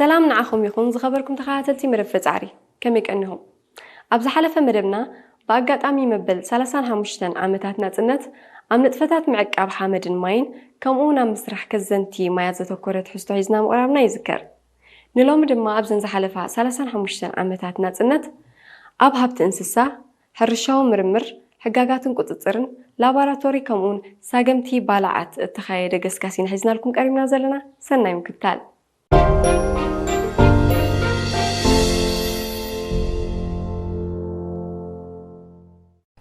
ሰላም ንዓኹም ይኹን ዝኸበርኩም ተኸታተልቲ መደብ ፈጻሪ፣ ከመይ ቀኒኹም? ኣብ ዝሓለፈ መደብና ብኣጋጣሚ መበል ሰላሳን ሓሙሽተን ዓመታት ናጽነት ኣብ ንጥፈታት ምዕቃብ ሓመድን ማይን ከምኡ እውን ኣብ ምስራሕ ከዘንቲ ማያት ዘተኮረ ትሕዝቶ ሒዝና ምቕራብና ይዝከር። ንሎሚ ድማ ኣብዘን ዝሓለፋ ሰላሳን ሓሙሽተን ዓመታት ናጽነት ኣብ ሃብቲ እንስሳ፣ ሕርሻዊ ምርምር፣ ሕጋጋትን ቁጽጽርን፣ ላቦራቶሪ ከምኡውን ሳገምቲ ባላዓት እተኻየደ ገስጋስ ኢና ሒዝናልኩም ቀሪብና ዘለና። ሰናይ ምክትታል።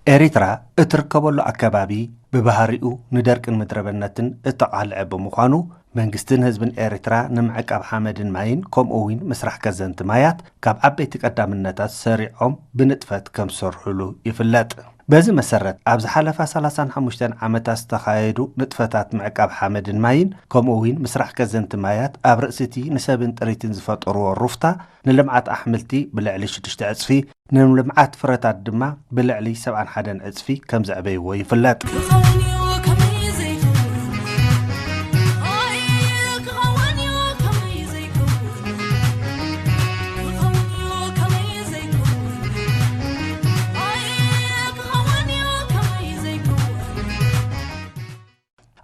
ኤሪትራ እትርከበሉ ኣከባቢ ብባህሪኡ ንደርቅን ምድረበነትን እተቓልዐ ብምዃኑ መንግስትን ህዝብን ኤሪትራ ንምዕቃብ ሓመድን ማይን ከምኡ እውን ምስራሕ ከዘንቲ ማያት ካብ ዓበይቲ ቀዳምነታት ሰሪዖም ብንጥፈት ከም ዝሰርሑሉ ይፍለጥ። በዚ መሰረት ኣብ ዝሓለፋ ሰላሳን ሓሙሽተን ዓመታት ዝተኻየዱ ንጥፈታት ምዕቃብ ሓመድን ማይን ከምኡ እውን ምስራሕ ከዘንቲ ማያት ኣብ ርእሲ እቲ ንሰብን ጥሪትን ዝፈጠርዎ ሩፍታ ንልምዓት ኣሕምልቲ ብልዕሊ ሽዱሽተ ዕፅፊ ንልምዓት ፍረታት ድማ ብልዕሊ ሰብዓን ሓደን ዕፅፊ ከም ዘዕበይዎ ይፍለጥ።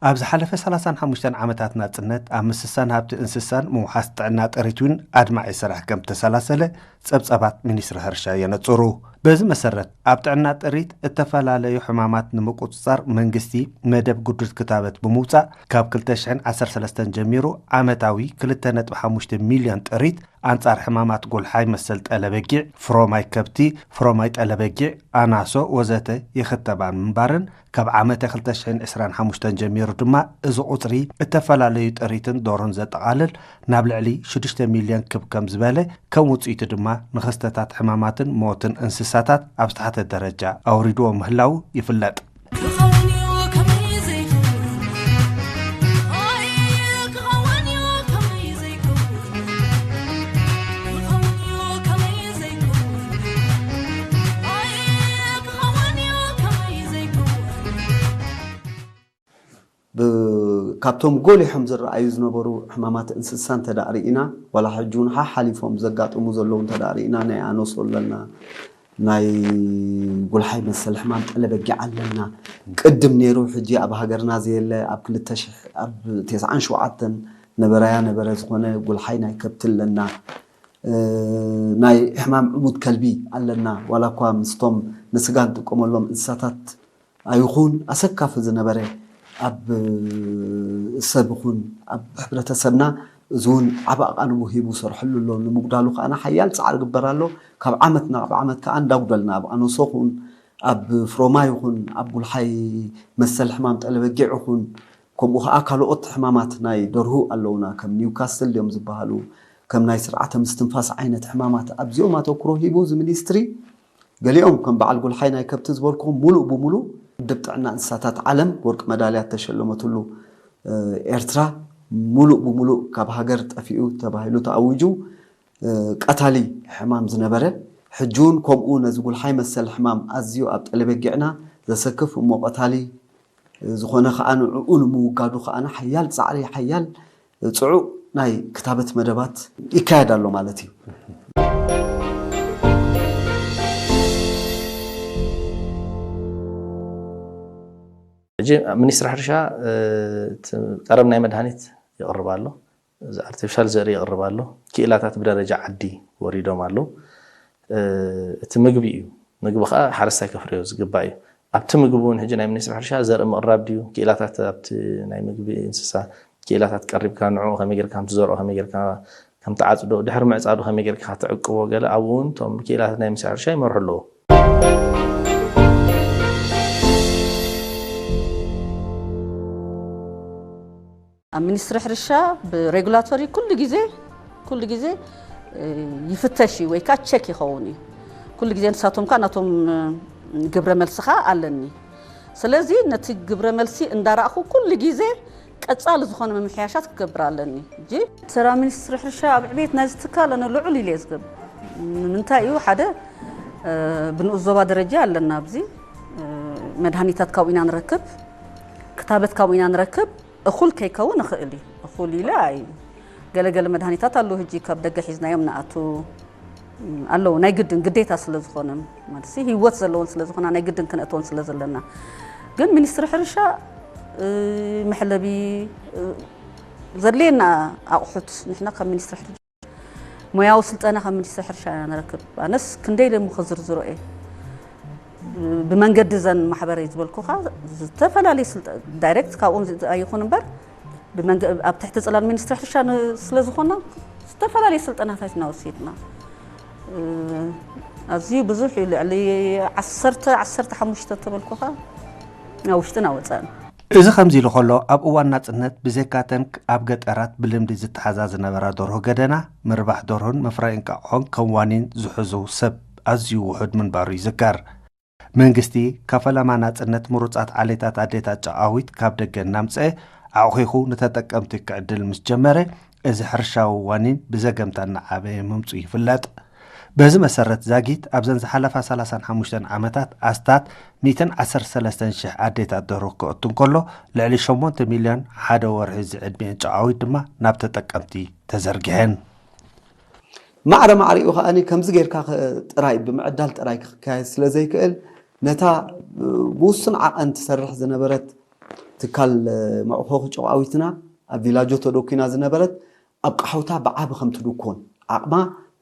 ኣብ ዝሓለፈ ሰላሳን ሓሙሽተን ዓመታት ናጽነት ኣብ ምስሳን ሃብቲ እንስሳን ምውሓስ ጥዕና ጥሪት እውን ኣድማዒ ስራሕ ከም ተሰላሰለ ጸብጻባት ሚኒስትሪ ሕርሻ የነጽሩ። በዚ መሰረት ኣብ ጥዕና ጥሪት እተፈላለዩ ሕማማት ንምቁጽጻር መንግስቲ መደብ ግዱድ ክታበት ብምውጻእ ካብ ክልተ ሽሕን ዓሰርተ ሰለስተን ጀሚሩ ዓመታዊ ክልተ ነጥቢ ሓሙሽተ ሚልዮን ጥሪት ኣንጻር ሕማማት ጎልሓይ መሰል ጠለበጊዕ፣ ፍሮማይ ከብቲ፣ ፍሮማይ ጠለበጊዕ፣ ኣናሶ ወዘተ ይኽተባ ምንባርን ካብ ዓመተ ክልተ ሽሕን ዕስራን ሓሙሽተን ጀሚሩ ድማ እዚ ቁጽሪ እተፈላለዩ ጥሪትን ዶሮን ዘጠቓልል ናብ ልዕሊ ሽዱሽተ ሚልዮን ክብ ከም ዝበለ ከም ውጽኢቱ ድማ ንኽስተታት ሕማማትን ሞትን እንስሳታት ኣብ ዝተሓተ ደረጃ ኣውሪድዎ ምህላዉ ይፍለጥ። ካብቶም ጎሊሖም ዝረኣዩ ዝነበሩ ሕማማት እንስሳ እንተ ደኣ ርኢና፣ ዋላ ሕጂ እውን ሓሓሊፎም ዘጋጥሙ ዘለዉ እንተ ደኣ ርኢና፣ ናይ ኣኖሶ ኣለና፣ ናይ ጉልሓይ መሰል ሕማም ጠለበጊዕ ኣለና። ቅድም ነይሩ፣ ሕጂ ኣብ ሃገርና ዘየለ፣ ኣብ ክልተ ሽሕ ኣብ ተስዓን ሸውዓተን ነበረያ ነበረ ዝኾነ ጉልሓይ ናይ ከብቲ ኣለና። ናይ ሕማም ዕሙት ከልቢ ኣለና። ዋላ እኳ ምስቶም ንስጋ ንጥቀመሎም እንስሳታት ኣይኹን ኣሰካፊ ዝነበረ ኣብ ሰብ ይኹን ኣብ ሕብረተሰብና እዚ እውን ዓቢ ኣቓልቦ ሂቡ ሰርሐሉ ኣሎ። ንምጉዳሉ ከኣ ሓያል ጻዕሪ ግበር ኣሎ። ካብ ዓመት ናብ ዓመት ከኣ እንዳጉደልና ኣብ ኣኖሶ ኹን ኣብ ፍሮማ ይኹን ኣብ ጉልሓይ መሰል ሕማም ጠለበጊዕ ይኹን ከምኡ ከኣ ካልኦት ሕማማት ናይ ደርሁ ኣለውና ከም ኒውካስትል ድዮም ዝበሃሉ ከም ናይ ስርዓተ ምስትንፋስ ዓይነት ሕማማት ኣብዚኦም ኣተኩሮ ሂቡ እዚ ሚኒስትሪ ገሊኦም ከም በዓል ጉልሓይ ናይ ከብቲ ዝበልኩኹም ሙሉእ ብሙሉእ ውድብ ጥዕና እንስሳታት ዓለም ወርቂ መዳልያ እተሸለመትሉ ኤርትራ ሙሉእ ብሙሉእ ካብ ሃገር ጠፊኡ ተባሂሉ ተኣዊጁ ቀታሊ ሕማም ዝነበረ ሕጂ እውን ከምኡ ነዚ ጉልሓይ መሰል ሕማም ኣዝዩ ኣብ ጠለበጊዕና ዘሰክፍ እሞ ቀታሊ ዝኾነ ከዓ ንዕኡ ንምውጋዱ ከዓ ሓያል ፃዕሪ ሓያል ፅዑቕ ናይ ክታበት መደባት ይካየድ ኣሎ ማለት እዩ። ሕጂ ሚኒስትሪ ሕርሻ ቀረብ ናይ መድሃኒት ይቕርብ ኣሎ። እዚ ኣርቲፊሻል ዘርኢ ይቕርብ ኣሎ። ክኢላታት ብደረጃ ዓዲ ወሪዶም ኣለዉ። እቲ ምግቢ እዩ። ምግቢ ከዓ ሓረስታይ ከፍርዮ ዝግባእ እዩ። ኣብቲ ምግቢ እውን ሕጂ ናይ ሚኒስትሪ ሕርሻ ዘርኢ ምቕራብ ድዩ፣ ክኢላታት ኣብቲ ናይ ምግቢ እንስሳ ክኢላታት ቀሪብካ ንዕኡ ከመይ ጌርካ ከም ትዘርኦ ከመይ ጌርካ ከም ትዓጽዶ ድሕሪ ምዕጻዱ ከመይ ጌርካ ትዕቅቦ ገለ ኣብኡ እውን እቶም ክኢላታት ናይ ሚኒስትሪ ሕርሻ ይመርሑ ኣለዉ። ኣብ ሚኒስትሪ ሕርሻ ብሬጉላቶሪ ኩሉ ግዜ ኩሉ ግዜ ይፍተሽ እዩ ወይ ከዓ ቸክ ይኸውን እዩ። ኩሉ ግዜ ንሳቶም ከዓ ናቶም ግብረ መልሲ ከዓ ኣለኒ። ስለዚ ነቲ ግብረ መልሲ እንዳረእኹ ኩሉ ግዜ ቀፃሊ ዝኾነ ምምሕያሻት ክገብር ኣለኒ። እጂ ተራ ሚኒስትሪ ሕርሻ ኣብ ዕቤት ናይዚ ትካል ኣነ ልዑል ኢለ እየ ዝገብር። ንምንታይ እዩ ሓደ ብንኡስ ዞባ ደረጃ ኣለና ኣብዚ መድሃኒታት ካብኡ ኢና ንረክብ፣ ክታበት ካብኡ ኢና ንረክብ። እኹል ከይከውን ይኽእል እዩ። እኹል ኢለ ኣይ ገለገለ መድሃኒታት ኣለዉ፣ ሕጂ ካብ ደገ ሒዝናዮም ንኣቱ ኣለዉ። ናይ ግድን ግዴታ ስለ ዝኾነ፣ ማለት ሲ ህይወት ዘለዎን ስለ ዝኾና፣ ናይ ግድን ክነእተወን ስለ ዘለና። ግን ሚኒስትሪ ሕርሻ፣ እ፣ መሕለቢ፣ እ፣ ዘድልየና ኣቑሑት ንሕና ካብ ሚኒስትሪ ሕርሻ፣ ሞያዊ ስልጠና ካብ ሚኒስትሪ ሕርሻ ኢና ንረክብ። ኣነስ ክንደይ ደሞ ክዝርዝሮ እየ። ብመንገዲ ዘን ማሕበረይ ዝበልኩኻ፣ ዝተፈላለየ ስልጠ-፣ ዳይሬክት ካብኦም ዝ-፣ ኣይኹን እምበር፣ ብመንገ-፣ ኣብ ትሕቲ ጽላል ሚኒስትሪ ሕርሻ ን-፣ ስለ ዝኾና፣ ዝተፈላለየ ስልጠናታት ኢና ወሲድና። እ፣ ኣዝዩ ብዙሕ እዩ፣ ልዕሊ ዓሰርተ፣ ዓሰርተ ሓሙሽተ ተበልኩኻ፣ ናብ ውሽጥን ኣወጻእን። እዚ ከምዚ ኢሉ ከሎ፣ ኣብ እዋን ናጽነት ብዘይካተን ኣብ ገጠራት ብልምዲ ዝተሓዛ ዝነበራ ደርሆ ገደና፣ ምርባሕ ደርሆን ምፍራይ እንቃቑሖን ከም ዋኒን ዝሕዙ ሰብ ኣዝዩ ውሑድ ምንባሩ ይዝከር። መንግስቲ ካብ ፈለማ ናጽነት ምሩጻት ዓሌታት ኣዴታት ጨቓዊት ካብ ደገ እናምጽአ ኣዕኺኹ ንተጠቀምቲ ክዕድል ምስ ጀመረ፣ እዚ ሕርሻዊ ዋኒን ብዘገምታ እናዓበየ ምምጹ ይፍለጥ። በዚ መሰረት ዛጊት ኣብዘን ዝሓለፋ ሰላሳን ሓሙሽተን ዓመታት ኣስታት ሚእትን ዓሰርተ ሰለስተን ሽሕ ኣዴታት ደርሆ ከእቱ እንከሎ፣ ልዕሊ ሸሞንተ ሚልዮን ሓደ ወርሒ ዝዕድሚአን ጨቓዊት ድማ ናብ ተጠቀምቲ ተዘርጊሐን። ማዕረ ማዕሪኡ ከኣ ከምዚ ጌርካ ኸ-፣ ጥራይ ብምዕዳል ጥራይ ክካየድ ስለ ዘይክእል፣ ነታ ብውሱን ዓቐን ትሰርሕ ዝነበረት ትካል መዕኾኺ ጨቓዊትና ኣብ ቪላጆ ተደኲና ዝነበረት ኣብ ቃሕውታ ብዓቢ ከም ትድኮን ዓቕማ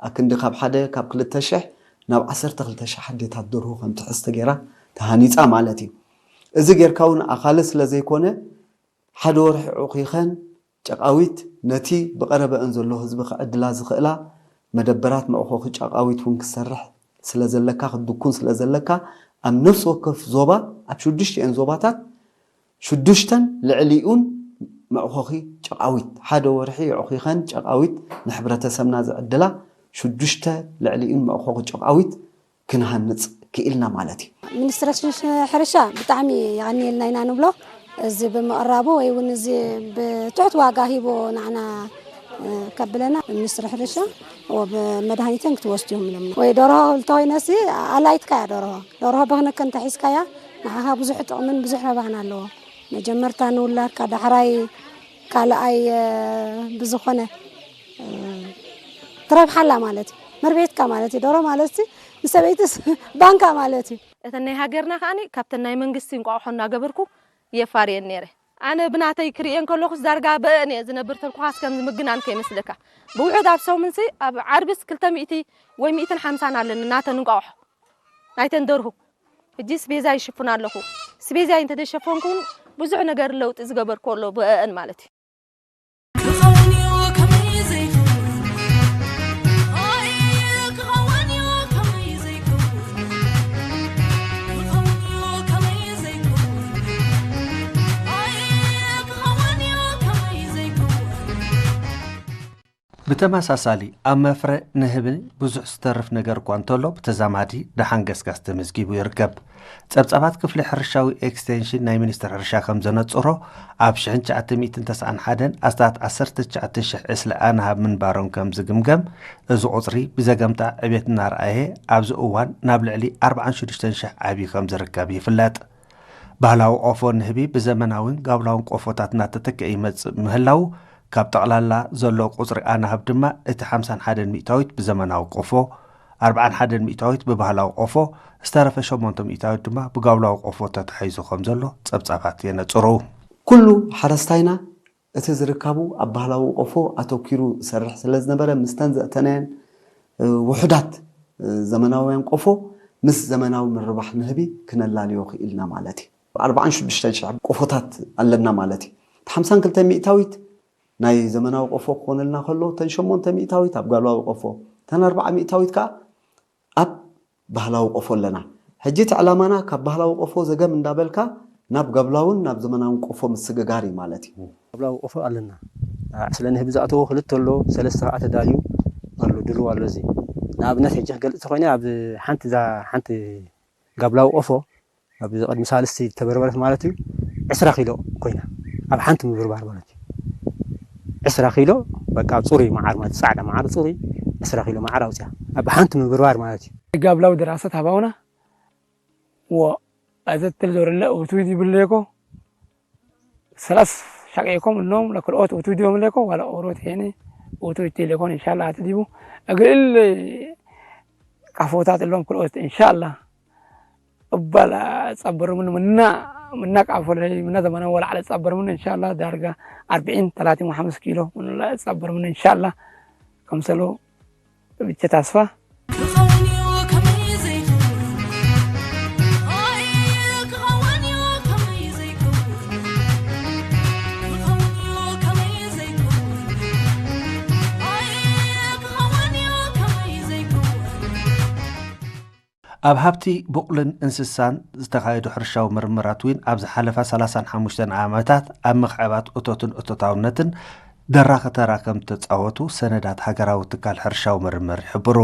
ኣክንዲ ካብ ሓደ ካብ ክልተ ሽሕ ናብ ዓሰርተ ክልተ ሽሕ ኣዴታት ደርሆ ከም ትሕዝ ተገይራ ተሃኒጻ ማለት እዩ። እዚ ጌርካ እውን ኣኻሊ ስለ ዘይኮነ ሓደ ወርሒ ዑኺኸን ጨቓዊት ነቲ ብቐረበአን ዘሎ ህዝቢ ክዕድላ ዝኽእላ መደበራት መዕኾኺ ጨቓዊት እውን ክሰርሕ ስለ ዘለካ፣ ክትድኩን ስለ ዘለካ፣ ኣብ ነፍሲ ወከፍ ዞባ፣ ኣብ ሽዱሽቲኤን ዞባታት፣ ሽዱሽተን ልዕሊኡን መዕኾኺ ጨቓዊት፣ ሓደ ወርሒ የዕኺኸን ጨቓዊት ንሕብረተሰብና ዝዕድላ ሽዱሽተ ልዕሊኡን መዕኾኺ ጨቓዊት ክንሃንጽ ክኢልና ማለት እዩ። ሚኒስትሪ ሕርሻ ብጣዕሚ የቐንየልና ኢና ንብሎ። እዚ ብምቕራቡ ወይ እውን እዚ ብትሑት ዋጋ ሂቦ ንዓና፣ እ፣ ከብለና ሚኒስትሪ ሕርሻ፣ እዎ፣ ብመድሃኒተን ክትወስድዮም ኢሎምና። ወይ ደርሆ እንተኾይነሲ ኣላይትካ እያ ደርሆ። ደርሆ ብክንክን እንተሒዝካያ ንዓኻ ብዙሕ ጥቕምን ብዙሕ ረብሓን ኣለዎ። መጀመርታ ንውላድካ፣ ዳሕራይ ካልኣይ፣ እ፣ ብዝኾነ፣ እ፣ ትረብሓላ ማለት እዩ። መርቤትካ ማለት እዩ። ደርሆ ማለት ንሰበይትስ ባንካ ማለት እዩ። እተን ናይ ሃገርና ከኣኒ ካብተን ናይ መንግስቲ እንቋቑሖ እናገበርኩ የፋርየን ነይረ። ኣነ ብናተይ ክርእየን ከለኹስ ዳርጋ በእን እየ ዝነብር ተልኩኻስ ከም ምግናን ከይመስለካ። ብውሑድ ኣብ ሰሙንሲ ኣብ ዓርብስ ክልተ ሚእቲ ወይ ሚእትን ሓምሳን ኣለኒ ናተን እንቋቑሖ ናይተን ደርሁ። ሕጂ ስቤዛ ይሽፍን ኣለኹ። ስቤዛይ እንተደሸፈንኩን ብዙሕ ነገር ለውጢ ዝገበርኩ ኣሎ ብእን ማለት እዩ። ክኸውን እዩ ከመይ ዘይከውን? ኣይ፣ ክኸውን እዩ ከመይ ዘይከውን? ክኸውን እዩ ከመይ ዘይከውን? ኣይ፣ ክኸውን እዩ ከመይ ዘይከውን? ብተመሳሳሊ፣ ኣብ መፍረ ንህቢ ብዙሕ ዝተርፍ ነገር እኳ እንተሎ፣ ብተዛማዲ ደሓን ገስጋስ ተመዝጊቡ ይርከብ። ጸብጻባት ክፍሊ ሕርሻዊ ኤክስቴንሽን ናይ ሚኒስትሪ ሕርሻ ከም ዘነጽሮ፣ ኣብ ሽሕን ትሽዓተ ሚእትን ተስዓን ሓደን ኣስታት ዓሰርተ ትሽዓተ ሽሕ ዕስለ ኣናህብ ምንባሮም ከም ዝግምገም፣ እዚ ቁጽሪ ብዘገምታ ዕቤት እናርኣየ፣ ኣብዚ እዋን ናብ ልዕሊ ኣርባዓን ሽዱሽተን ሽሕ ዓብዩ ከም ዝርከብ ይፍለጥ። ባህላዊ ቆፎ ንህቢ ብዘመናዊን ጋብላውን ቆፎታት እናተተክአ ይመጽእ ምህላዉ፣ ካብ ጠቕላላ ዘሎ ቁጽሪ ኣናህብ ድማ እቲ ሓምሳን ሓደን ሚእታዊት ብዘመናዊ ቆፎ፣ ኣርባዓን ሓደን ሚእታዊት ብባህላዊ ቆፎ፣ ዝተረፈ ሸሞንተ ሚእታዊት ድማ ብጋብላዊ ቆፎ ተታሒዙ ከም ዘሎ ጸብጻባት የነጽሩ። ኩሉ ሓረስታይና እቲ ዝርካቡ ኣብ ባህላዊ ቆፎ ኣተኲሩ ዝሰርሕ ስለ ዝነበረ፣ ምስተን ዘእተናየን፣ እ፣ ውሑዳት፣ እ፣ ዘመናውያን ቆፎ ምስ ዘመናዊ ምርባሕ ንህቢ ክነላልዮ ክኢልና ማለት እዩ። ኣርባዓን ሽዱሽተን ሽሕ ቆፎታት ኣለና ማለት እዩ። እቲ ሓምሳን ክልተ ሚእታዊት ናይ ዘመናዊ ቆፎ ክኾነልና ከሎ፣ እተን ሸሞንተ ሚእታዊት ኣብ ጋብላዊ ቆፎ፣ እተን ኣርባዓ ሚእታዊት ከኣ ኣብ ባህላዊ ቆፎ ኣለና። ሕጂ እቲ ዕላማና ካብ ባህላዊ ቆፎ ዘገም እንዳበልካ ናብ ጋብላውን ናብ ዘመናውን ቆፎ ምስግጋር እዩ ማለት እዩ። ጋብላዊ ቆፎ ኣለና። ዕስለ ንህቢ ዝኣተዎ ክልተ ኣሎ፣ ሰለስተ ከዓ ተዳልዩ ኣሎ፣ ድልው ኣሎ። እዚ ንኣብነት ሕጂ ክገልጽ ተኾይነ ኣብ ሓንቲ፣ እዛ ሓንቲ ጋብላዊ ቆፎ ኣብዚ ቅድሚ ሳልስቲ ተበርበረት ማለት እዩ፣ ዕስራ ኪሎ ኮይና፣ ኣብ ሓንቲ ምብርባር ማለት እዩ። ዕስራ ኪሎ በቃ፣ ጽሩይ መዓር ማለት፣ ጻዕዳ መዓር ጽሩይ ዕስራ ኪሎ መዓር ኣውጽያ ኣብ ሓንቲ ምብርባር ማለት እዩ። ጋብላዊ ድራሰት ሃባውና፣ ወ፣ ኣዘትል ዞርለ ውትዊት ይብለኮ፣ ሰላስ ሻቀይኮም እኖም ለክልኦት ውትዊት ይብለኮ፣ ዋላ ኦሮት ሄኒ፣ ኦቶ ቴሌኮን እንሻላ ኣትዲቡ እግል ቃፎታት እሎም ክልኦት እንሻላ እባል ጸበርምን ምና ምና ቃፎ ለይ ምና ዘመነ ወላዕለ ጸበርምን እንሻላ ዳርጋ ኣርብዒን ተላቲን ወሓምስ ኪሎ ምንላ ጸበርምን እንሻላ ከምሰሎ ብቻ ታስፋ። ኣብ ሃብቲ ቡቕልን እንስሳን ዝተኻየዱ ሕርሻዊ ምርምራት እውን ኣብ ዝሓለፋ ሰላሳን ሓሙሽተን ዓመታት ኣብ ምኽዕባት እቶትን እቶታውነትን ደራኺ ተራ ከም ዝተጻወቱ ሰነዳት ሃገራዊ ትካል ሕርሻዊ ምርምር ይሕብሩ።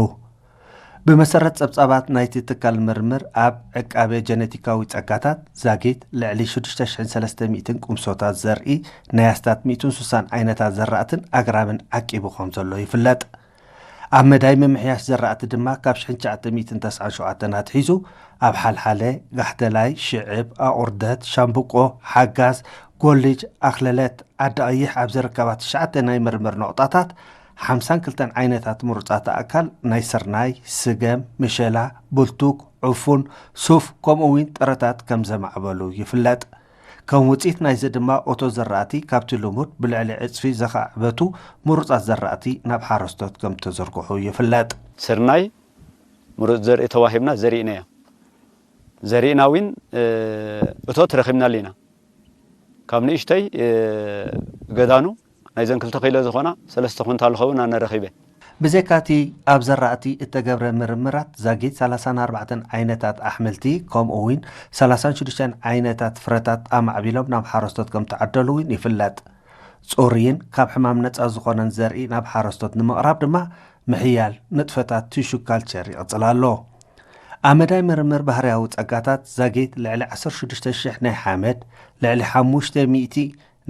ብመሰረት ጸብጻባት ናይቲ ትካል ምርምር ኣብ ዕቃበ ጀነቲካዊ ጸጋታት ዛጊት ልዕሊ ሽዱሽተ ሽሕን ሰለስተ ሚእትን ቁምሶታት ዘርኢ ናይ ኣስታት ሚእትን ሱሳን ዓይነታት ዘራእትን ኣግራምን ዓቂቡ ከም ዘሎ ይፍለጥ። ኣብ መዳይ ምምሕያሽ ዘራእቲ ድማ ካብ ሽሕን ትሽዓተ ሚእትን ተስዓን ሸውዓተን ኣትሒዙ ኣብ ሓልሓለ፣ ጋሕተላይ፣ ሽዕብ፣ ኣቑርደት፣ ሻምብቆ፣ ሓጋዝ፣ ጎልጅ፣ ኣኽለለት፣ ዓዲ ቐይሕ ኣብ ዝርከባ ትሽዓተ ናይ ምርምር ነቑጣታት ሓምሳን ክልተን ዓይነታት ምሩጻት ኣእካል ናይ ስርናይ፣ ስገም፣ ምሸላ፣ ብልቱክ፣ ዕፉን፣ ሱፍ ከምኡ እውን ጥረታት ከም ዘማዕበሉ ይፍለጥ። ከም ውጽኢት ናይዚ ድማ ኦቶ ዘራእቲ ካብቲ ልሙድ ብልዕሊ ዕጽፊ ዘኻዕበቱ ምሩጻት ዘራእቲ ናብ ሓረስቶት ከም ተዘርግሑ ይፍለጥ። ስርናይ ምሩጽ ዘርኢ ተዋሂብና ዘሪእናዮ። ዘሪእና እውን እቶት ረኺብናሉ ኢና። ካብ ንእሽተይ ገዳኑ ናይዘን ክልተ ኪሎ ዝኾና ሰለስተ ኩንታል ዝኸውን ኣነ ረኺበ። ብዘይካቲ ኣብ ዘራእቲ እተገብረ ምርምራት ዛጊት ሰላሳን ኣርባዕተን ዓይነታት ኣሕምልቲ ከምኡ እውን ሰላሳን ሽዱሽተን ዓይነታት ፍረታት ኣማዕቢሎም ናብ ሓረስቶት ከም ተዓደሉ እውን ይፍለጥ። ጽሩይን ካብ ሕማም ነጻ ዝኾነን ዘርኢ ናብ ሓረስቶት ንምቕራብ ድማ ምሕያል ንጥፈታት ቲሹ ካልቸር ይቕጽል ኣሎ። ኣብ መዳይ ምርምር ባህርያዊ ጸጋታት ዛጊት ልዕሊ ዓሰርተ ሽዱሽተ ሽሕ ናይ ሓመድ፣ ልዕሊ ሓሙሽተ ሚእቲ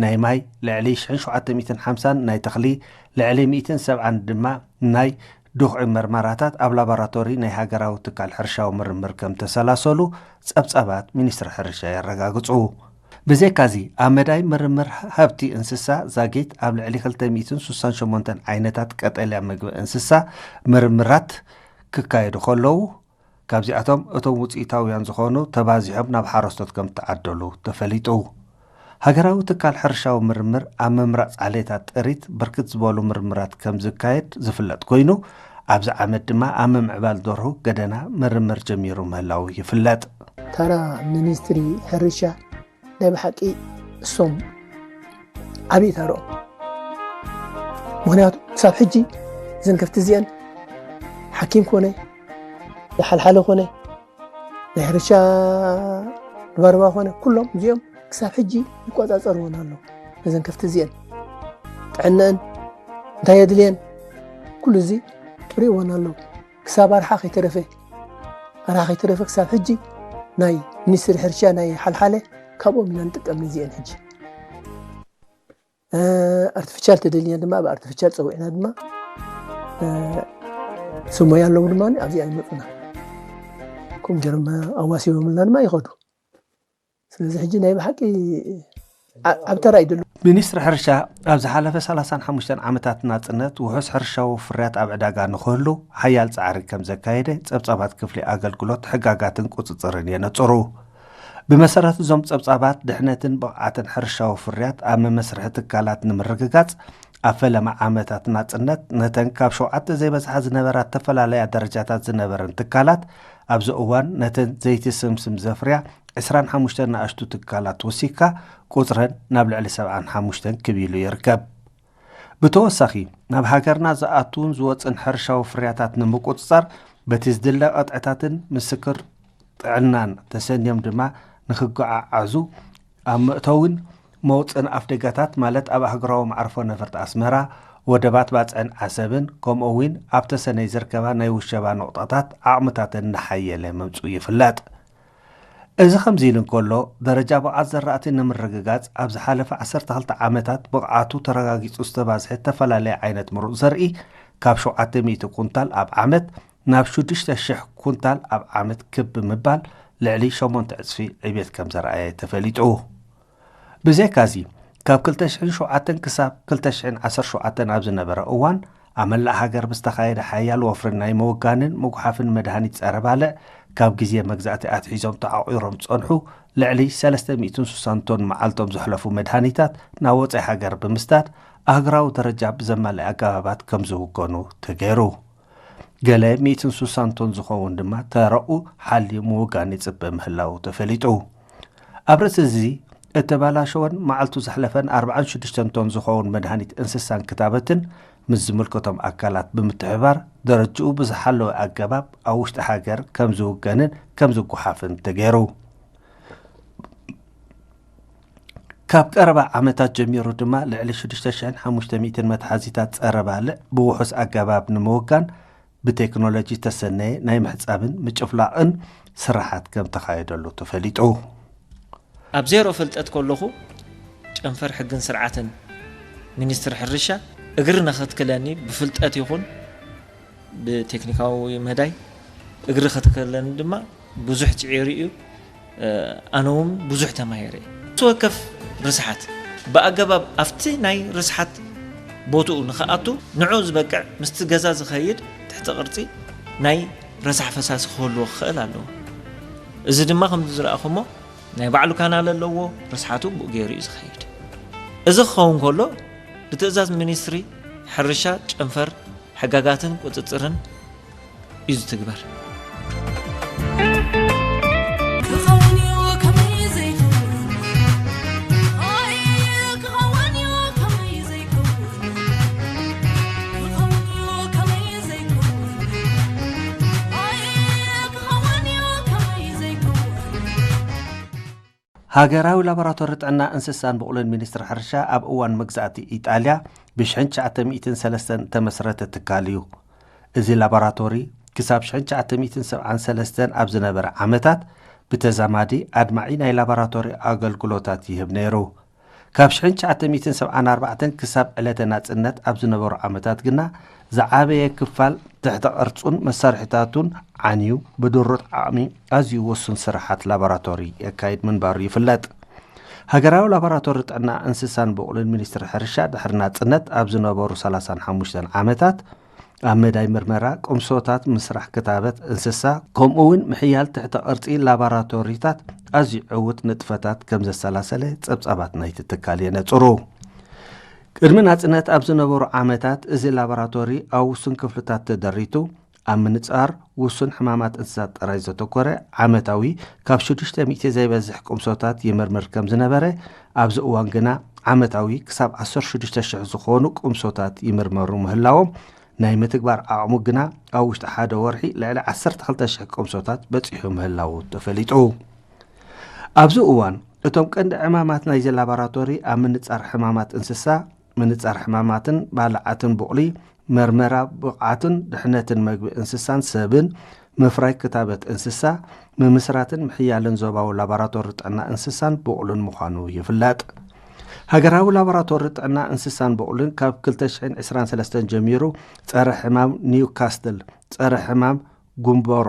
ናይ ማይ፣ ልዕሊ ሽሕን ሸውዓተ ሚእትን ሓምሳን ናይ ተኽሊ፣ ልዕሊ ሚእትን ሰብዓን ድማ ናይ ድኹዒ መርመራታት ኣብ ላቦራቶሪ ናይ ሃገራዊ ትካል ሕርሻዊ ምርምር ከም ተሰላሰሉ ጸብጻባት ሚኒስትሪ ሕርሻ የረጋግጹ። ብዘይካዚ፣ ኣብ መዳይ ምርምር ሃብቲ እንስሳ ዛጊት ኣብ ልዕሊ ክልተ ሚእትን ሱሳን ሸሞንተን ዓይነታት ቀጠልያ ምግቢ እንስሳ ምርምራት ክካየዱ ከለዉ፣ ካብዚኣቶም እቶም ውጽኢታውያን ዝኾኑ ተባዚሖም ናብ ሓረስቶት ከም እተዓደሉ ተፈሊጡ። ሃገራዊ ትካል ሕርሻዊ ምርምር ኣብ ምምራጽ ዓሌታት ጥሪት ብርክት ዝበሉ ምርምራት ከም ዝካየድ ዝፍለጥ ኮይኑ፣ ኣብዚ ዓመት ድማ ኣብ ምምዕባል ደርሁ ገደና ምርምር ጀሚሩ ምህላዉ ይፍለጥ። ተራ ሚኒስትሪ ሕርሻ ናይ ብሓቂ እሶም ዓብዪ ተርኦም። ምኽንያቱ ክሳብ ሕጂ እዘን ከፍቲ እዚአን ሓኪም ኮነ፣ ሓልሓለ ኮነ፣ ናይ ሕርሻ ርባርባ ኮነ፣ ኩሎም እዚኦም ክሳብ ሕጂ ይቆጻጸርዎን ኣለዉ። እዘን ከፍቲ እዚአን ጥዕነአን እንታይ የድልየን ኩሉ እዚ ርእይዎን ኣለዉ። ክሳብ ኣርሓ ከይተረፈ ኣርሓ ከይተረፈ ክሳብ ሕጂ ናይ ሚኒስትሪ ሕርሻ ናይ ሓልሓለ ካብኦም ኢና ንጥቀም ነዚአን ሕጂ ኣርቲፊሻል ተደሊና ድማ ብ ኣርቲፊሻል ፀዊዕና ድማ ስሞይ ኣለዉ ድማ ኣብዚኣ ይመፁና ከምኡ ገይሮም ኣዋሲቦምልና ድማ ይኸዱ ስለዚ ሕጂ ናይ ብሓቂ ኣብ ተራ ይደሉ። ሚኒስትሪ ሕርሻ ኣብ ዝሓለፈ ሰላሳን ሓሙሽተን ዓመታት ናጽነት ውሑስ ሕርሻዊ ፍርያት ኣብ ዕዳጋ ንኽህሉ ሓያል ጻዕሪ ከም ዘካየደ ጸብጻባት ክፍሊ ኣገልግሎት ሕጋጋትን ቁጽጽርን የነጽሩ። ብመሰረት እዞም ጸብጻባት ድሕነትን ብቕዓትን ሕርሻዊ ፍርያት ኣብ መመስርሒ ትካላት ንምርግጋጽ ኣብ ፈለማ ዓመታት ናጽነት ነተን ካብ ሸውዓተ ዘይበዝሓ ዝነበራ እተፈላለያ ደረጃታት ዝነበረን ትካላት ኣብዚ እዋን ነተን ዘይቲ ስምስም ዘፍርያ ዕስራን ሓሙሽተን ንኣሽቱ ትካላት ወሲኽካ ቁጽረን ናብ ልዕሊ ሰብዓን ሓሙሽተን ክብ ኢሉ ይርከብ። ብተወሳኺ ናብ ሃገርና ዝኣትውን ዝወጽእን ሕርሻዊ ፍርያታት ንምቁጽጻር በቲ ዝድለ ቅጥዕታትን ምስክር ጥዕናን ተሰንዮም ድማ ንኽጎዓዓዙ ኣብ መእተውን መውጽእን ኣፍደጋታት ማለት ኣብ ኣህጉራዊ መዓርፎ ነፈርቲ ኣስመራ፣ ወደባት ባጽዕን ዓሰብን ከምኡ እውን ኣብ ተሰነይ ዝርከባ ናይ ውሸባ ነቑጣታት ዓቕምታተን እናሓየለ ምምጽኡ ይፍለጥ። እዚ ከምዚ ኢሉ እንከሎ፣ ደረጃ ብቕዓት ዘራእቲ ንምርግጋጽ ኣብ ዝሓለፈ ዓሰርተ ክልተ ዓመታት ብቕዓቱ ተረጋጊጹ ዝተባዝሐ እተፈላለየ ዓይነት ምሩጽ ዘርኢ ካብ ሸውዓተ ሚእቲ ኩንታል ኣብ ዓመት ናብ ሽዱሽተ ሽሕ ኩንታል ኣብ ዓመት ክብ ብምባል ልዕሊ ሸሞንተ ዕጽፊ ዕብየት ከም ዘርኣየ ተፈሊጡ። ብዘይካዚ፣ ካብ ክልተ ሽሕን ሸውዓተን ክሳብ ክልተ ሽሕን ዓሰርተ ሸውዓተን ኣብ ዝነበረ እዋን፣ ኣብ መላእ ሃገር ብዝተኻየደ ሓያል ወፍርን ናይ ምውጋንን ምጉሓፍን መድሃኒት ጸረ ባልዕ፣ ካብ ግዜ መግዛእቲ ኣትሒዞም ተዓቑሮም ዝጸንሑ ልዕሊ ሰለስተ ሚእትን ስሳን ቶን መዓልቶም ዘሕለፉ መድሃኒታት ናብ ወጻኢ ሃገር ብምስዳድ፣ ኣህጉራዊ ደረጃ ብዘማልአ ኣገባባት ከም ዝውገኑ ተገይሩ። ገለ ሚእትን ስሳን ቶን ዝኸውን ድማ ተረኡ ሓልዩ ምውጋን ይጽበ ምህላዉ ተፈሊጡ። ኣብ ርእሲ እዚ፣ እተባላሸወን መዓልቱ ዘሕለፈን ኣርባዓን ሽዱሽተን ቶን ዝኸውን መድሃኒት እንስሳን ክታበትን ምስ ዝምልከቶም ኣካላት ብምትሕብባር፣ ደረጅኡ ብዝሓለወ ኣገባብ ኣብ ውሽጢ ሃገር ከም ዝውገንን ከም ዝጓሓፍን ተገይሩ። ካብ ቀረባ ዓመታት ጀሚሩ ድማ፣ ልዕሊ ሽዱሽተ ሽሕን ሓሙሽተ ሚእትን መትሓዚታት ጸረ ባልዕ ብውሑስ ኣገባብ ንምውጋን ብቴክኖሎጂ ዝተሰነየ ናይ ምሕጻብን ምጭፍላቕን ስራሓት ከም ተኻየደሉ ተፈሊጡ። ኣብ ዜሮ ፍልጠት ከለኹ፣ ጨንፈር ሕግን ስርዓትን ሚኒስትሪ ሕርሻ እግሪ ንኸትክለኒ ብፍልጠት ይኹን ብቴክኒካዊ መዳይ እግሪ ከትክለኒ ድማ ብዙሕ ጽዒሩ እዩ። እ፣ ኣነ እውን ብዙሕ ተማሂረ እየ። ነፍሲ ወከፍ ርስሓት ብኣገባብ ኣብቲ ናይ ርስሓት ቦትኡ ንኽኣቱ፣ ንዑ ዝበቅዕ፣ ምስቲ ገዛ ዝኸይድ ትሕቲ ቅርጺ ናይ ረሳሕ ፈሳሲ ክህልዎ ክኽእል ኣለዎ። እዚ ድማ ከምዚ ዝረኣኹሞ ናይ ባዕሉ ካናል ኣለዎ፣ ርስሓቱ ብኡ ገይሩ እዩ ዝኸይድ። እዚ ክኸውን ከሎ፣ ብትእዛዝ ሚኒስትሪ ሕርሻ ጨንፈር ሕጋጋትን ቁጽጽርን እዩ ዝትግበር። ክኸውን እዩ ከመይ ዘይከውን? ኣይ፣ ክኸውን እዩ ከመይ ዘይከውን? ክኸውን እዩ ከመይ ዘይከውን? ኣይ፣ ክኸውን እዩ ከመይ ዘይከውን? ሃገራዊ ላቦራቶሪ ጥዕና እንስሳን ብቑልን ሚኒስትሪ ሕርሻ ኣብ እዋን መግዛእቲ ኢጣልያ ብሽሕን ትሽዓተ ሚእትን ሰለስተን እተመስረተ ትካል እዩ። እዚ ላቦራቶሪ ክሳብ ሽሕን ትሽዓተ ሚእትን ሰብዓን ሰለስተን ኣብ ዝነበረ ዓመታት ብተዛማዲ ኣድማዒ ናይ ላቦራቶሪ ኣገልግሎታት ይህብ ነይሩ። ካብ ሽሕን ትሽዓተ ሚእትን ሰብዓን ኣርባዕተን ክሳብ ዕለተ ናጽነት ኣብ ዝነበሩ ዓመታት ግና ዝዓበየ ክፋል ትሕተ ቅርጹን መሳርሒታቱን ዓንዩ ብድሩት ዓቕሚ ኣዝዩ ውሱን ስራሓት ላቦራቶሪ የካይድ ምንባሩ ይፍለጥ። ሃገራዊ ላቦራቶሪ ጥዕና እንስሳን ብቑልን ሚኒስትሪ ሕርሻ ድሕሪ ናጽነት ኣብ ዝነበሩ ሰላሳን ሓሙሽተን ዓመታት ኣብ መዳይ ምርመራ፣ ቁምሶታት ምስራሕ ክታበት እንስሳ፣ ከምኡ እውን ምሕያል ትሕተ ቅርጺ ላቦራቶሪታት ኣዝዩ ዕዉት ንጥፈታት ከም ዘሰላሰለ ጸብጻባት ናይቲ ትካል የነጽሩ። ቅድሚ ናጽነት ኣብ ዝነበሩ ዓመታት እዚ ላቦራቶሪ ኣብ ውሱን ክፍልታት ተደሪቱ ኣብ ምንጻር ውሱን ሕማማት እንስሳት ጥራይ ዘተኮረ ዓመታዊ ካብ ሽዱሽተ ሚእቲ ዘይበዝሕ ቁምሶታት ይምርምር ከም ዝነበረ፣ ኣብዚ እዋን ግና ዓመታዊ ክሳብ ዓሰርተ ሽዱሽተ ሽሕ ዝኾኑ ቁምሶታት ይምርመሩ ምህላዎም፣ ናይ ምትግባር ዓቕሙ ግና ኣብ ውሽጢ ሓደ ወርሒ ልዕሊ ዓሰርተ ክልተ ሽሕ ቁምሶታት በጺሑ ምህላዉ ተፈሊጡ። ኣብዚ እዋን እቶም ቀንዲ ዕማማት ናይዚ ላቦራቶሪ ኣብ ምንጻር ሕማማት እንስሳ፣ ምንጻር ሕማማትን ባልዓትን ቡቕሊ፣ መርመራ ብቕዓትን ድሕነትን መግቢ እንስሳን ሰብን፣ ምፍራይ ክታበት እንስሳ፣ ምምስራትን ምሕያልን ዞባዊ ላቦራቶሪ ጥዕና እንስሳን ቡቕሉን ምዃኑ ይፍለጥ። ሃገራዊ ላቦራቶሪ ጥዕና እንስሳን ቡቕሉን ካብ ክልተ ሽሕን ዕስራን ሰለስተን ጀሚሩ ጸረ ሕማም ኒውካስትል፣ ጸረ ሕማም ጉንበሮ፣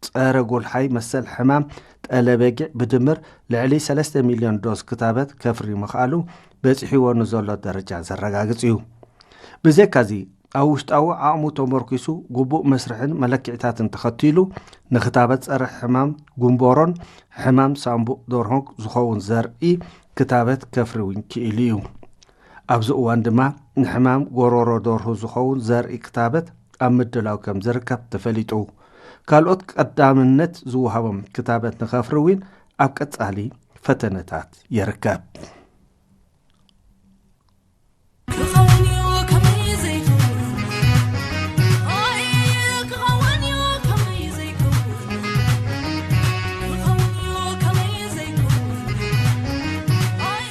ጸረ ጎልሓይ መሰል ሕማም ጠለበጊዕ ብድምር ልዕሊ ሰለስተ ሚልዮን ዶዝ ክታበት ከፍሪ ምኽኣሉ በጺሕዎ ንዘሎ ደረጃ ዘረጋግጽ እዩ። ብዘይካዚ፣ ኣብ ውሽጣዊ ዓቕሙ ተመርኪሱ ግቡእ መስርሕን መለክዒታትን ተኸቲሉ ንክታበት ጸረ ሕማም ጉንበሮን ሕማም ሳምቡእ ደርሆን ዝኸውን ዘርኢ ክታበት ከፍሪ እውን ክኢሉ እዩ። ኣብዚ እዋን ድማ ንሕማም ጎረሮ ደርሁ ዝኸውን ዘርኢ ክታበት ኣብ ምድላው ከም ዝርከብ ተፈሊጡ። ካልኦት ቀዳምነት ዝወሃቦም ክታበት ንኸፍሪ እውን ኣብ ቀጻሊ ፈተነታት ይርከብ። ክኸውን እዩ ከመይ ዘይከውን? ኣይ፣ ክኸውን እዩ ከመይ ዘይከውን? ክኸውን እዩ ከመይ ዘይከውን? ኣይ።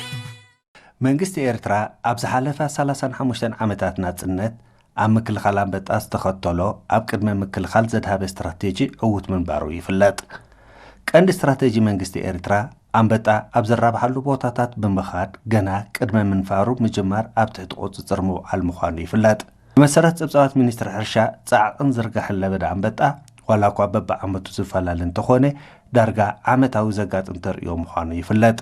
መንግስቲ ኤርትራ ኣብ ዝሓለፋ ሰላሳን ሓሙሽተን ዓመታት ናጽነት ኣብ ምክልኻል ኣንበጣ ዝተኸተሎ ኣብ ቅድመ ምክልኻል ዘድሃበ ስትራቴጂ ዕዉት ምንባሩ ይፍለጥ። ቀንዲ ስትራቴጂ መንግስቲ ኤርትራ ኣንበጣ ኣብ ዝራብሓሉ ቦታታት ብምኻድ ገና ቅድመ ምንፋሩ ምጅማር ኣብ ትሕቲ ቁጽጽር ምውዓል ምዃኑ ይፍለጥ። ብመሰረት ጸብጻባት ሚኒስትሪ ሕርሻ፣ ጻዕቕን ዝርጋሕን ለበዳ ኣንበጣ ዋላ እኳ በብዓመቱ ዝፈላለ እንተኾነ፣ ዳርጋ ዓመታዊ ዘጋጥም ተርእዮ ምዃኑ ይፍለጥ።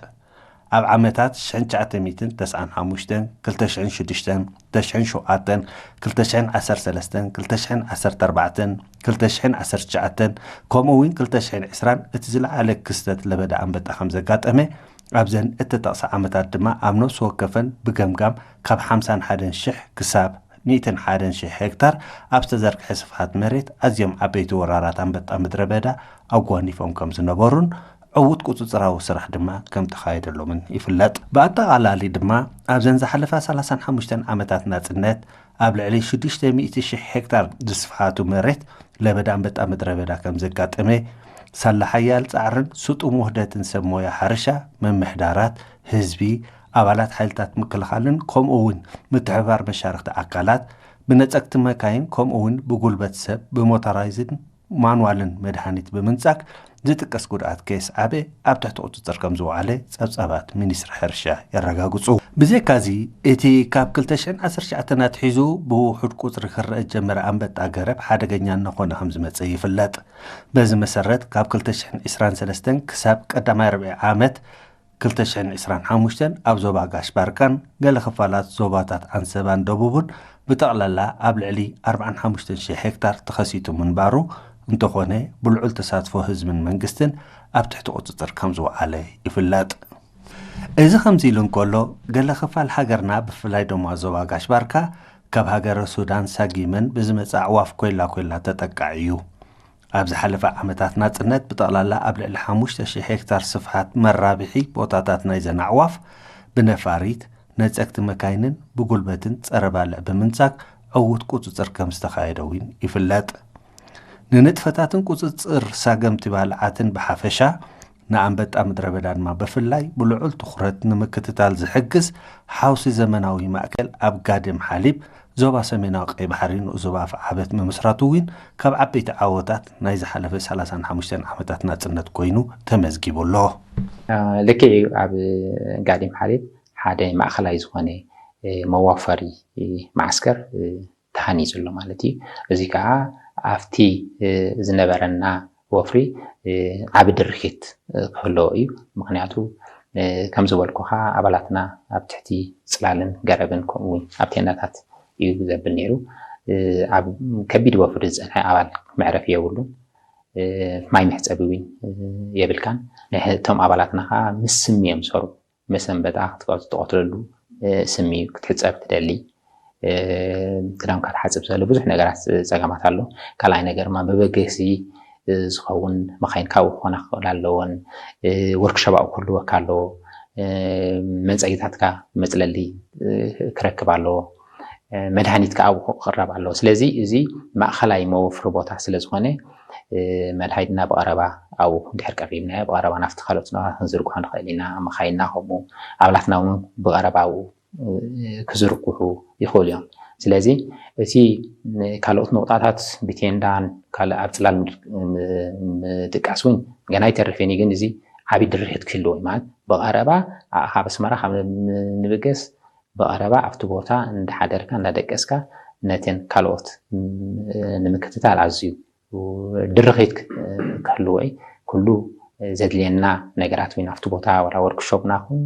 ኣብ ዓመታት ሽሕን ትሽዓተ ሚእትን ተስዓን ሓሙሽተን፣ ክልተ ሽሕን ሽዱሽተን፣ ክልተ ሽሕን ሸውዓተን፣ ክልተ ሽሕን ዓሰርተ ሰለስተን፣ ክልተ ሽሕን ዓሰርተ ኣርባዕተን፣ ክልተ ሽሕን ዓሰርተ ትሽዓተን፣ ከምኡ እውን ክልተ ሽሕን ዕስራን እቲ ዝለዓለ ክስተት ለበዳ ኣንበጣ ከም ዘጋጠመ፣ ኣብዘን እተጠቕሳ ዓመታት ድማ ኣብ ነፍሲ ወከፈን ብገምጋም ካብ ሓምሳን ሓደን ሽሕ ክሳብ ሚእትን ሓደን ሽሕ ሄክታር ኣብ ዝተዘርግሐ ስፍሓት መሬት ኣዝዮም ዓበይቲ ወራራት ኣንበጣ ምድረ በዳ ኣጓኒፎም ከም ዝነበሩን ዕዉት ቁጽጽራዊ ስራሕ ድማ ከም ተኻየደሎምን ይፍለጥ። ብኣጠቓላሊ ድማ ኣብዘን ዝሓለፋ ሰላሳን ሓሙሽተን ዓመታት ናጽነት ኣብ ልዕሊ ሽዱሽተ ሚእቲ ሽሕ ሄክታር ዝስፍሓቱ መሬት ለበዳ ኣንበጣ ምድረ በዳ ከም ዘጋጠመ ሳላ ሓያል ጻዕርን ስጡም ውህደትን ሰብ ሞያ ሕርሻ፣ ምምሕዳራት፣ ህዝቢ፣ ኣባላት ሓይልታት ምክልኻልን ከምኡ እውን ምትሕብባር መሻርኽቲ ኣካላት ብነጸግቲ መካይን ከምኡ እውን ብጉልበት ሰብ ብሞተራይዝን ማንዋልን መድሃኒት ብምንጻግ ዝጥቀስ ጉድኣት ከየስዓበ ኣብ ትሕቲ ቁጽጽር ከም ዝወዓለ ጸብጻባት ሚኒስትሪ ሕርሻ የረጋግጹ። ብዘይካዚ እቲ ካብ ክልተ ሽሕን ዓሰርተ ትሽዓተን ኣትሒዙ ብውሑድ ቁጽሪ ክረአ ዝጀመረ ኣንበጣ ገረብ ሓደገኛ እናኾነ ከም ዝመጸ ይፍለጥ። በዚ መሰረት ካብ ክልተ ሽሕን ዕስራን ሰለስተን ክሳብ ቀዳማይ ርብዒ ዓመት ክልተ ሽሕን ዕስራን ሓሙሽተን ኣብ ዞባ ጋሽ ባርካን ገለ ክፋላት ዞባታት ዓንሰባን ደቡብን ብጠቕላላ ኣብ ልዕሊ ኣርባዓን ሓሙሽተን ሽሕ ሄክታር ተኸሲቱ ምንባሩ እንተኾነ ብልዑል ተሳትፎ ህዝብን መንግስትን ኣብ ትሕቲ ቁጽጽር ከም ዝወዓለ ይፍለጥ። እዚ ከምዚ ኢሉ እንከሎ ገለ ክፋል ሃገርና ብፍላይ ድማ ዞባ ጋሽ ባርካ ካብ ሃገረ ሱዳን ሳጊመን ብዝመጽእ ኣዕዋፍ ኮይላ ኮይላ ተጠቃዒ እዩ። ኣብ ዝሓለፈ ዓመታት ናጽነት ብጠቕላላ ኣብ ልዕሊ ሓሙሽተ ሽሕ ሄክታር ስፍሓት መራብሒ ቦታታት ናይዘን ኣዕዋፍ ብነፋሪት፣ ነጸግቲ መካይንን ብጉልበትን ጸረ ባልዕ ብምንጻግ ዕዉት ቁጽጽር ከም ዝተኻየደ እውን ይፍለጥ። ንንጥፈታትን ቁጽጽር ሳገምቲ ባልዓትን ብሓፈሻ ንኣንበጣ ምድረ በዳ ድማ ብፍላይ ብልዑል ትኹረት ንምክትታል ዝሕግዝ ሓውሲ ዘመናዊ ማእከል ኣብ ጋድም ሓሊብ ዞባ ሰሜናዊ ቀይ ባሕሪ ንኡስ ዞባ ኣፍዓበት ምምስራቱ እውን ካብ ዓበይቲ ዓወታት ናይ ዝሓለፈ ሰላሳን ሓሙሽተን ዓመታት ናጽነት ኮይኑ ተመዝጊቡ ኣሎ። ልክዕ እዩ። ኣብ ጋዲም ሓሊብ ሓደ ማእኸላይ ዝኾነ መዋፈሪ ማዓስከር ተሃኒፁ ኣሎ ማለት እዩ። እዚ ከዓ ኣብቲ ዝነበረና ወፍሪ ዓቢ ድርኺት ክህልዎ እዩ። ምክንያቱ ከም ዝበልኩኻ ኣባላትና ኣብ ትሕቲ ፅላልን ገረብን ከምኡ እውን ኣብ ቴንዳታት እዩ ዘብል ነይሩ። ኣብ ከቢድ ወፍሪ ዝፀንሐ ኣባል መዕረፊ የብሉን። ማይ መሕፀቢ እውን የብልካን። እቶም ኣባላትና ከዓ ምስ ስሚ እዮም ዝሰርሑ። መሰንበጣ ክትቀትለሉ ስሚ ክትሕፀብ ትደሊ። ክዳንካ ትሓፅብ ዘሎ ብዙሕ ነገራት ፀገማት ኣሎ። ካልኣይ ነገር ድማ መበገሲ ዝኸውን መካይን ካብኡ ክኾና ክኽእል ኣለዎን። ወርክሾፕ ኣብኡ ክህልወካ ኣለዎ። መንፀጊታትካ መፅለሊ ክረክብ ኣለዎ። መድሃኒት ከዓ ኣብኡ ክቕረብ ኣለዎ። ስለዚ እዚ ማእኸላይ መወፍሪ ቦታ ስለ ዝኾነ መድሃኒትና ብቐረባ ኣብኡ እንድሕር ቀሪብናዮ ብቐረባ ናብቲ ካልኦት ዞባታት ክንዝርግሖ ንኽእል ኢና። መኻይንና ከምኡ ኣባላትና እውን ብቐረባ ኣብኡ ክዝርግሑ ይኽእሉ እዮም። ስለዚ እቲ ካልኦት ንቑጣታት ብቴንዳን ካልእ ኣብ ፅላል ምድቃስ እውን ገና ኣይተርፍን እዩ። ግን እዚ ዓብዪ ድርኺት ክህልዎ እዩ ማለት ብቐረባ ካብ ኣስመራ ካብ ንብገስ ብቐረባ ኣብቲ ቦታ እንዳሓደርካ እንዳደቀስካ ነተን ካልኦት ንምክትታል ኣዝዩ ድርኺት ክህልዎ እዩ። ኩሉ ዘድልየና ነገራት እውን ኣብቲ ቦታ ዋላ ወርክሾፕና ኹን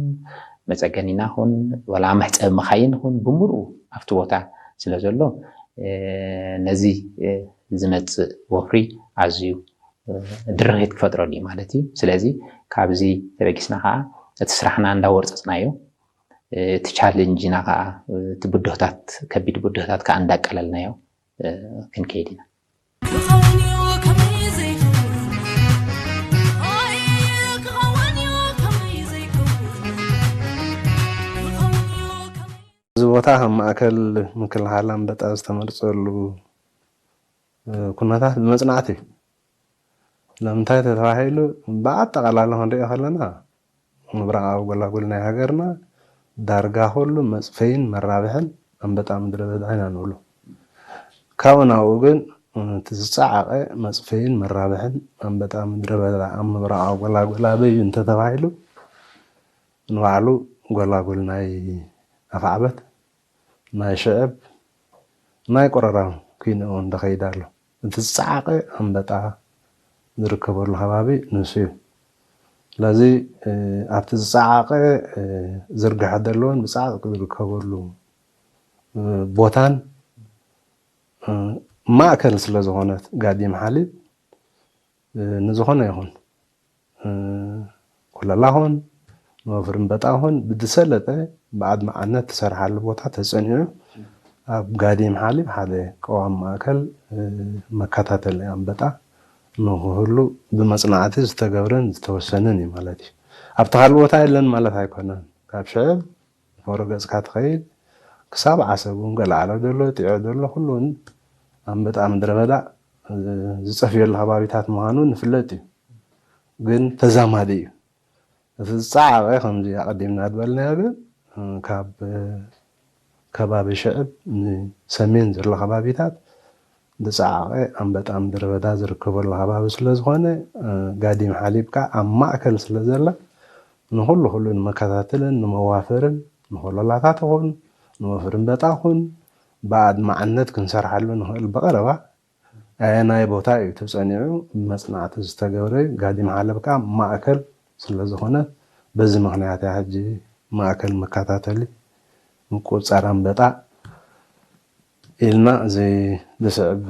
መፀገኒና ኹን ዋላ መሕፀቢ መኻይን ኹን ብምልኡ ኣብቲ ቦታ ስለ ዘሎ ነዚ ዝመፅእ ወፍሪ ኣዝዩ ድርኺት ክፈጥረሉ እዩ ማለት እዩ። ስለዚ ካብዚ ተበጊስና ከዓ እቲ ስራሕና እንዳወርፀፅናዮ እቲ ቻለንጅና ከዓ እቲ ብድሆታት ከቢድ ብድሆታት ከዓ እንዳቀለልናዮ ክንከይድ ኢና። እዚ ቦታ ከም ማእከል ምክልኻል ኣንበጣ ዝተመርፀሉ ኩነታት ብመፅናዕቲ እዩ። ስለምንታይ ተተባሂሉ ብኣጠቓላሊ ክንሪኦ ከለና ምብራቓዊ ጎላጉል ናይ ሃገርና ዳርጋ ኩሉ መፅፈይን መራብሕን ኣንበጣ ምድረ በዳ ኢና ንብሎ። ካብኡ ናብኡ ግን እቲ ዝፀዓቐ መፅፈይን መራብሕን ኣንበጣ ምድረ በዳ ኣብ ምብራቓዊ ጎላጉል ኣበይ እዩ እንተተባሂሉ ንባዕሉ ጎላጉል ናይ ኣፍዓበት ናይ ሽዕብ ናይ ቆረራም ኩይኑ እውን ተኸይዳ ኣሎ። እቲ ዝፀዓቐ ኣንበጣ ዝርከበሉ ከባቢ ንሱ እዩ። ስለዚ ኣብቲ ዝፀዓቐ ዝርግሐ ዘለዎን ብፃዕቂ ዝርከበሉ ቦታን ማእከል ስለ ዝኾነት ጋዲም ሓሊብ ንዝኾነ ይኹን ኩለላ ኹን ንወፍሪ እምበጣ ኹን ብዝሰለጠ ብኣድማዓነት ትሰርሓሉ ቦታ ተፀኒዑ ኣብ ጋዲም ሓሊብ ሓደ ቀዋም ማእከል መከታተሊ ኣንበጣ ንክህሉ ብመፅናዕቲ ዝተገብረን ዝተወሰነን እዩ ማለት እዩ። ኣብቲ ካልእ ቦታ የለን ማለት ኣይኮነን። ካብ ሽዕብ ንፈሮ ገፅካ ትኸይድ ክሳብ ዓሰብ እውን ገለ ዓለብ ዘሎ ጢዖ ዘሎ ኩሉ እውን ኣንበጣ ምድረ በዳ ዝፀፍየሉ ከባቢታት ምዃኑ ንፍለጥ እዩ። ግን ተዛማዲ እዩ። እቲ ዝፀዓቐ ከምዚ ኣቐዲምና ዝበልናዮ ግን ካብ ከባቢ ሽዕብ ንሰሜን ዘሎ ከባቢታት ዝፀዓቐ ኣንበጣ ምድረ በዳ ዝርከበሉ ከባቢ ስለ ዝኾነ ጋዲም ሓሊብ ከዓ ኣብ ማእከል ስለ ዘላ ንኹሉ ኩሉ ንመከታተልን ንመዋፈርን ንኮለላታት ይኹን ንወፍሪ እምበጣ ይኹን ብኣድማዕነት ክንሰርሓሉ ንኽእል ብቐረባ ኣየናይ ቦታ እዩ ተፀኒዑ ብመፅናዕቲ ዝተገብረ ጋዲም ሓለብ ከዓ ማእከል ስለ ዝኾነ በዚ ምኽንያት እያ ሕጂ ማእከል መከታተሊ ምቁፅፃር ኣንበጣ ኢልና እዚ ዝስዕብ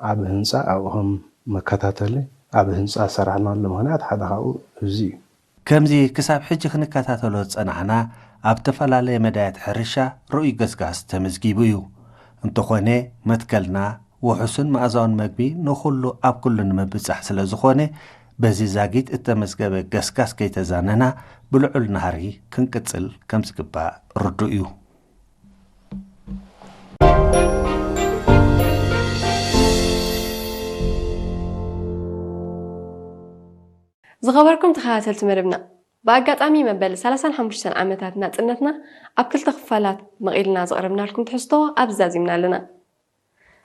ዓቢ ህንፃ ኣብኡ ከም መከታተሊ ዓቢ ህንፃ ዝሰራሕናሉ ምኽንያት ሓደ ካብኡ እዚ እዩ። ከምዚ ክሳብ ሕጂ ክንከታተሎ ዝጸናሕና ኣብ ተፈላለየ መዳያት ሕርሻ ርኡይ ገስጋስ ተመዝጊቡ እዩ። እንተኾነ መትከልና ውሑስን መኣዛውን መግቢ ንኹሉ ኣብ ኩሉ ንምብጻሕ ስለ ዝኾነ በዚ ዛጊት እተመዝገበ ገስጋስ ከይተዛነና ብልዑል ናህሪ ክንቅጽል ከም ዝግባእ ርዱእ እዩ። ዝኸበርኩም ተኸታተልቲ መደብና፣ ብኣጋጣሚ መበል ሰላሳን ሓሙሽተን ዓመታት ናጽነትና ኣብ ክልተ ክፋላት መቒልና ዘቕረብናልኩም ትሕዝቶ ኣብዚ ዛዚምና ኣለና።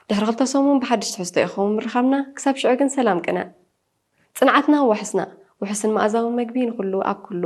ድሕሪ ክልተ ሰሙን ብሓድሽ ትሕዝቶ ኢኹም ምርኻብና፣ ክሳብ ሽዑ ግን ሰላም ቅነ። ጽንዓትና ዋሕስና፣ ውሑስን መኣዛውን መግቢ ንኹሉ ኣብ ኩሉ።